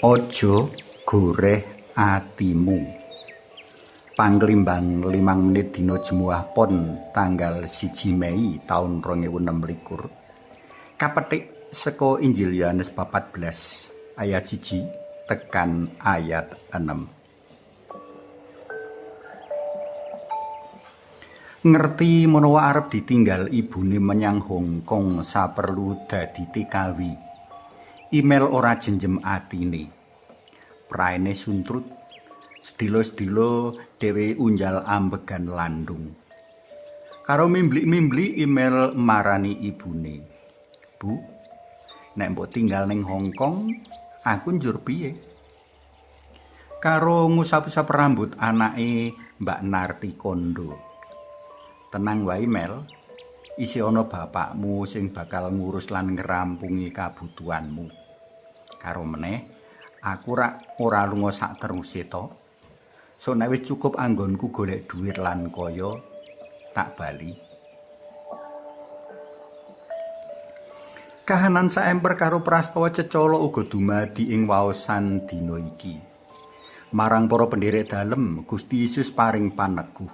Aja goreh atimu. Panglimbang 5 menit dina Jemuah Pon tanggal 1 Mei taun 2026. Kapetik saka Injil Yohanes 14 ayat 1 tekan ayat 6. Ngerti menawa arep ditinggal ibune menyang Hong Kong saperlu dadi TKW. Email ora jenjem atine. Praene suntrut. Sedilo-sedilo dhewe unjal ambegan landung. Karo mimblik-mimblik email marani ibune. Bu, nek mbok tinggal ning Hong Kong, aku njur piye? Karo ngusap-usap rambut anake Mbak Narti kondo. Tenang wae Mel, isih ana bapakmu sing bakal ngurus lan ngrampungi kabutuhanmu. Karo meneh, aku rak ora lunga sak teruse to. So nek wis cukup anggonku golek dhuwit lan kaya tak bali. Kahanan saemper karo prastawa cecala uga dumadi ing waosan dina iki. Marang para penderek dalem, Gusti Yesus paring paneguh.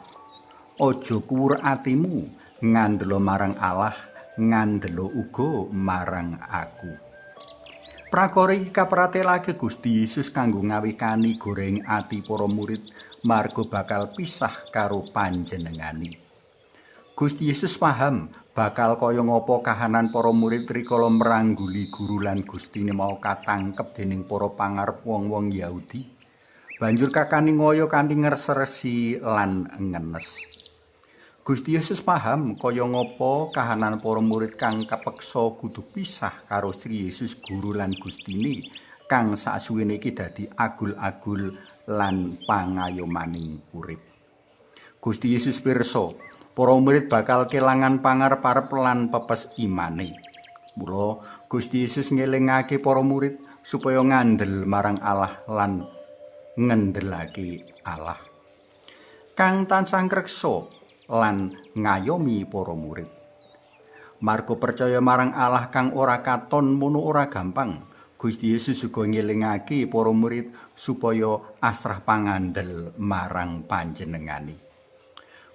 Aja kuwur atimu, ngandela marang Allah, ngandela uga marang aku. Prakara iki kapratelake Gusti Yesus kanggo ngawikani goreng ati para murid marga bakal pisah karo panjenengane. Gusti Yesus paham bakal kaya ngapa kahanan para murid rikala merangguli guru lan gustine mau katangkep dening para pangarep wong-wong Yahudi. Banjur kakani ngoyo kanthi ngres-resi lan ngenes. Gusti Yesus paham kaya ngapa kahanan para murid kang kepeksa kudu pisah karo Sri Yesus guru lan gustine kang saksuwene iki dadi agul-agul lan pangayomaning urip. Gusti Yesus pirsa para murid bakal kelangan pangarep-arep lan pepes imane. Mula Gusti Yesus ngelingake para murid supaya ngandel marang Allah lan ngendelake Allah kang tansah ngreksa lan ngayomi para murid. Marga percaya marang Allah kang ora katon mono ora gampang, Gusti Yesus uga ngelingake para murid supaya asrah pangandel marang panjenengane.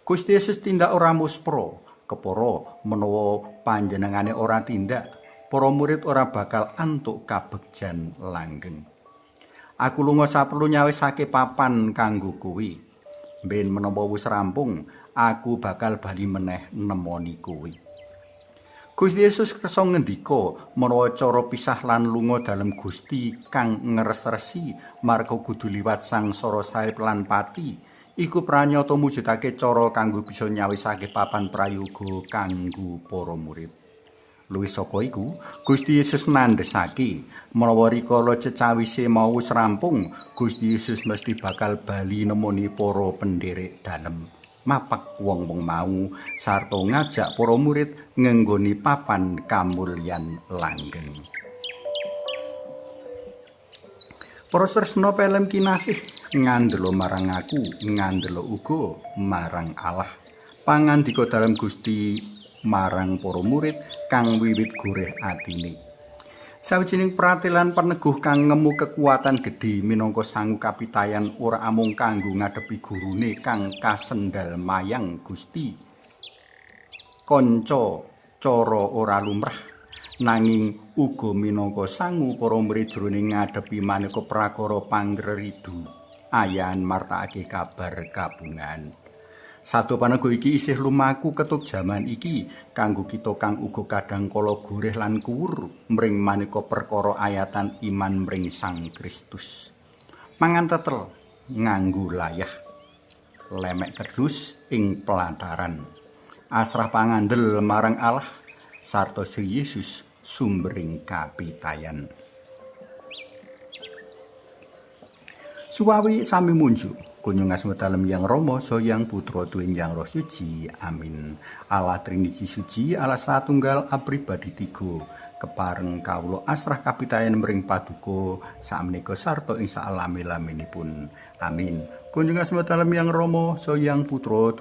Gusti Yesus tindak ora muspra, kepara menawa panjenengane ora tindak, para murid ora bakal antuk kabegjan langgeng. Aku lunga saperlu nyawisake papan kanggo kowe. Ben menawa wis rampung, aku bakal bali meneh nemoni kowe. Gusti Yesus kersa ngendika menawa cara pisah lan lunga dalem Gusti kang ngres-resi marga kudu liwat sangsara salib lan pati, iku pranyata mujudake cara kanggo bisa nyawisake papan prayoga kanggo para murid. Luwih saka iku, Gusti Yesus nandhesake menawa rikala cecawise mau wis rampung, Gusti Yesus mesti bakal bali nemoni para penderek dalem. Mapak wong-wong mau sarta ngajak para murid ngenggoni papan kamulyan langgeng. Para sresna pelem kinasih, ngandela marang aku, ngandela uga marang Allah. Pangandika dalem Gusti marang para murid kang wiwit goreh atine. Sawijining pratelan peneguh kang ngemu kekuatan gedhe minangka sangu kapitayan ora amung kanggo ngadepi gurune kang kasendal mayang Gusti. Kanca cara ora lumrah, nanging uga minangka sangu para murid jroning ngadepi maneka prakara pangreridu ayan martakake kabar kabungan. Sado paneguh iki isih lumaku ketuk jaman iki kanggo kita kang uga kadang kala goreh lan kuwur mring maneka perkara ayatan iman mring Sang Kristus. Mangan tetel nganggo layah, lemek kerdus ing pelataran. Asrah pangandel marang Allah sarta Sri Yesus sumbering kapitayan. Suwawi sami munjuk. Kunjung asma dalem Yang Rama, Yang Putra, tuwin Yang Roh Suci. Amin. Allah Triniti Suci, Allah satunggal apribadi tiga. Kepareng kawula asrah kapitayan mring paduka sakmenika sarta ing salami-laminipun. Amin. Kunjung asma dalem Yang Rama, Yang Putra, tuwin